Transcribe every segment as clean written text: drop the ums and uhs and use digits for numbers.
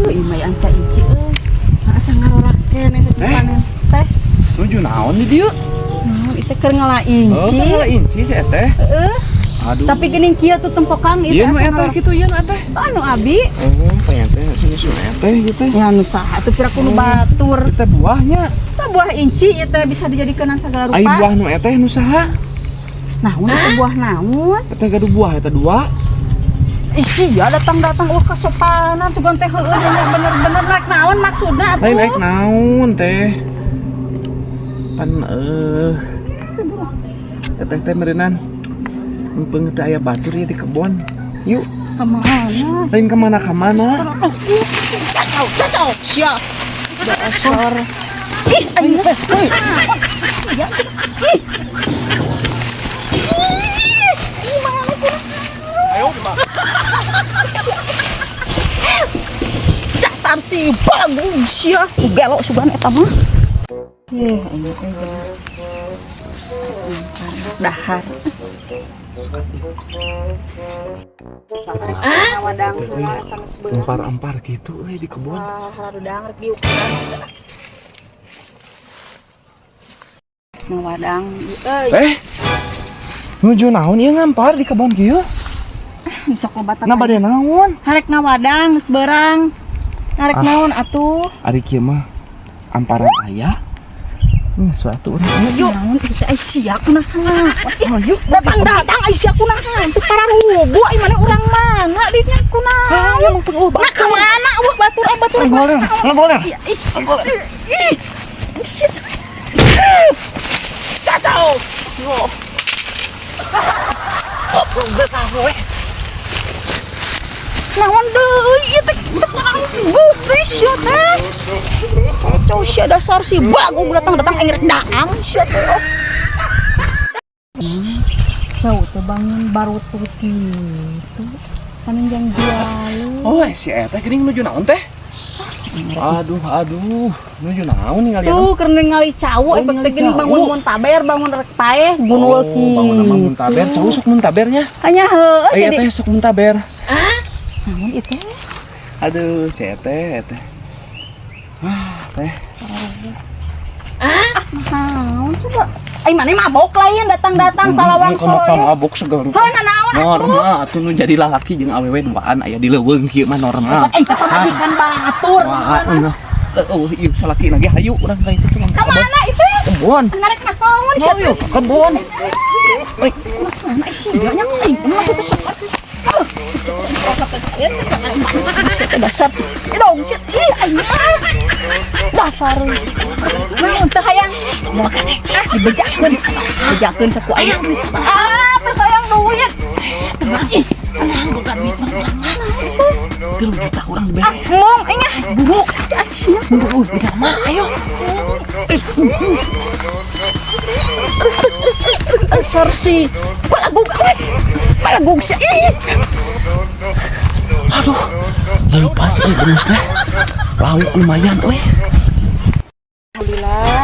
Imai anca inci euy. Asa ngarorakeun eta teh Eh? panen teh. Nuju naon di dieu? Naon ieu teh keur ngala Oh, inci. ngala inci si eteh. Heeh. Aduh. Tapi geuning kieu tuh tempokang ieu Ieu nu asa eteh ngarora- kitu ieu nu eteh. Anu abi. Oh, pengen teh sini si eteh gitu. Ya nu saha tuh pira kudu batur. Teh buahnya. Tah buah inci ieu teh bisa dijadikeun sagala Ai rupa. buah nu eteh nu saha? Naon eta buah naon? Eteh gaduh buah eta dua. Ih sia datang-datang eueuh kasopanan sugan teh heueuh nya bener-bener naik naon maksudna atuh. Lain naik naon teh. Pan eteh teh meureunan mumpung teu aya batur ya di kebon. Yuk, Kemana? lain kemana kamana. Kacau, kacau, sia. Dasar. Ih, aing teh. Sia. Ih. Ih, gimana kurang? Ayo, mah. Dasar si bagus sia. Gelo sugan eta mah. Ih, aing teh dahar. Ah, wadang sama sebelah. Ampar-ampar gitu euy di kebon. Harudang rek diukuran. Ngawadang euy. Eh. Nuju naon ieu ngampar di kebon kieu? Sok lobatan. Nah, bade naon? Harek ngawadang geus beurang. Harek Ah. naon atuh? Ari kieu mah amparan aya. Suatu urang Yuk. Naon ieu teh ai sia kunaha? Oh, yuk. Datang-datang ai sia kunaha? Teu pararugu ai mana urang mana dinya kunaha? Ayo mah penuh. Nah ka mana eueuh batur ah batur. Goler, goler. Ih, ih. Ih. Cacau. Yo. Goblok betah we. Naon deui ieu teh teu pararugu deui sia teh. Kacau sia dasar si bagong datang-datang aing rek daang sia teh. Jauh teh bangun baru tuh gitu. Panjang jual. Oh, si eta geuning nuju naon teh? Aduh, aduh, nuju naon ningali? Tuh, keur ningali cau, Oh, efek ningali teh geuning cau. Bangun muntaber, bangun rek paeh, gunul. Oh, bangun nama muntaber, cau sok muntabernya. Hanya heueuh Eh, jadi. teh sok muntaber. Naon itu? Aduh, si teh, teh. Wah, teh. Naon coba? Ai maneh mabok lain datang-datang salawang Kamu soyo. Mabok segar. Heuh, naon atuh? Normal atuh nu jadi lalaki jeung awewe duaan aya di leuweung kieu mah normal. Eh, pamajikan batur. Wah, atuh. Oh, ieu salaki lagi hayu urang ka itu tulang. Ka mana itu? Kebon. Narik naon sia? Ayo, ke kebon. Oi, Mana sih nya aing mah kitu sok. Dasar dong sih, ih aing mah. Dasar. Naon teu hayang? Ah, dibejakeun. Bejakeun saku aing. Ah, teu hayang duit. Tenang, ih, tenang boga duit mah urang mah. 3 juta urang dibere. Ah, mong aing ah buruk. Ah, sia. Buru, di mah ayo. Dasar si balagug awas. Balagug sia. Ih. Aduh, lepas euy geus teh. Lauk lumayan euy. Alhamdulillah.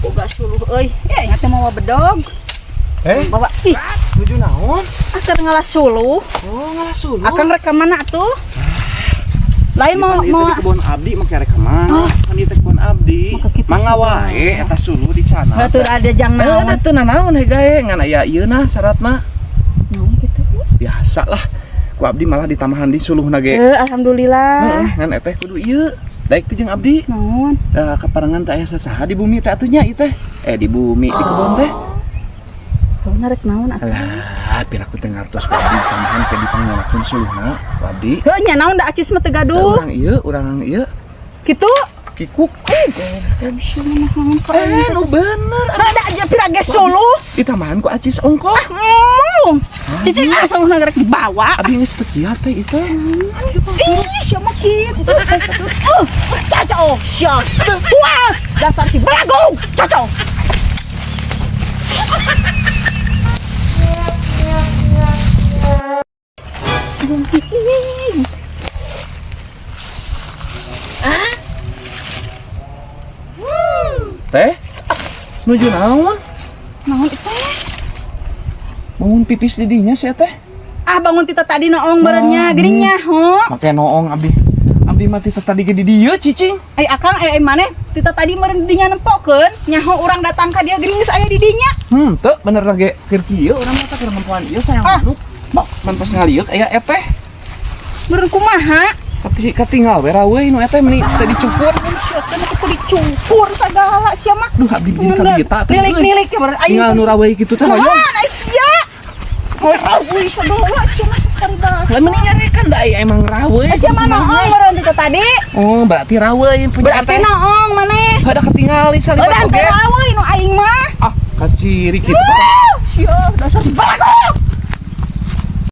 Boga suluh euy. Eh, ingat teh mawa bedog. Eh, Bawa ih, nuju naon? Ah, keur ngalas suluh. Oh, ngalas suluh. Akang rek ka mana tuh? Lain mau Pan ieu mau teh di kebon abdi make rek ka mana? Pan ieu teh kebon abdi. Maka kitu Mangga wae eta suluh di sana. Heuh, ada jang Eh, naon. da teu nanaon he gae ngan aya ieu nah syaratna. Naon kitu? Biasa lah. Ku abdi malah ditambahan di suluhna ge. Eh, alhamdulillah. Heeh, ngan eteh kudu ieu. Daek teh jeung abdi. Naon? Da kaparengan teh aya sasaha di bumi teh atuh nya ieu teh. Eh, di bumi di kebon teh. Heuh, rek naon atuh? Alah, piraku teh ngartos ku abdi tambahan ke dipangnyonakeun suluhna ku abdi. Heuh, nya naon da acis mah teu gaduh. Urang ieu, urang ieu Kitu. Kikuk. Eh, bisa mah naon ka aing. Eh, nu bener. Heuh, da aja pira ge suluh. Ditambahan ku acis ongkoh. Hmm. Cicing ah suluhna rek dibawa. Abdi geus teu kiat teh ieu teh. Ih, sia mah kitu. Caco, sia. Puas. Dasar si belagung. Caco. Teh, nuju naon? Naon itu? Bangun pipis di dinya sia teh. Ah, bangun tita tadi noong berennya, geuning nya, ho. Make noong abdi. Abdi mah tita tadi ge di dieu cicing. Ai akang ai ai maneh tita tadi meureun di dinya nempokeun, nyaho urang datang ka dia geuning geus aya di dinya. Hmm, teu bener ge keur kieu urang mah teh keur nempoan ieu sayang Ah. manuk. Man pas ngaliuk aya eteh. Meureun kumaha? Katinggal we raweuy nu eteh meni teh dicukur. Sia teh mah kudu dicukur sagala sia mah. Duh, abdi jadi kabita teh. Nilik-nilik ya meureun aing. Tinggal nu raweuy kitu teh hoyong. Naon ai sia? Raweuy sagala sia mah sakarida. Lah mending nyarekan da aya emang raweuy. Eh, sia mah noong meureun tita tadi. Oh, berarti raweuy punya Berarti eteh. noong maneh. Ada ketinggali Udah saliwat teu oge. raweuy nu aing mah. Ah, kaciri kitu. Wuh, sia dasar si balago.